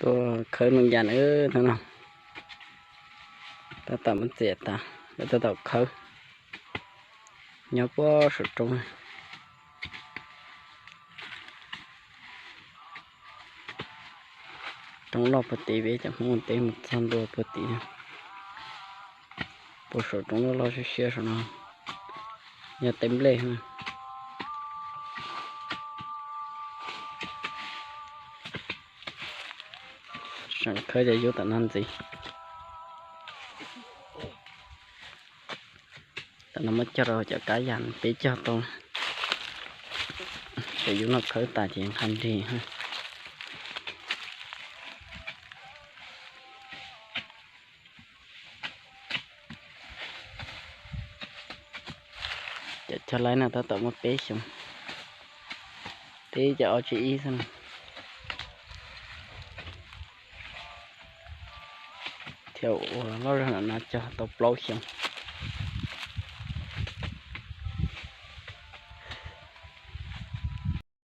Tuaj khawb nooj yas na, tab tom mus txiav tas, lawv tab tom khawb. Nyob puag saum roob, roob loj puag tid, peb cov Hmoob teb mus txog ntua puag tid. Puag saum roob loj loj siab siab saum no yog teb nplej. Seem khawb cov yub tom no ntxiv. Tam no muab cog rau cov kab yas peb cog tau. Cov yub no khawb tas ces nqa nrig. Cov cog laib no tab tom muaj peb xyoos, tib cov ob txhiab ib xwb. Thiab ua loj zog no cog tau plaub xyoos.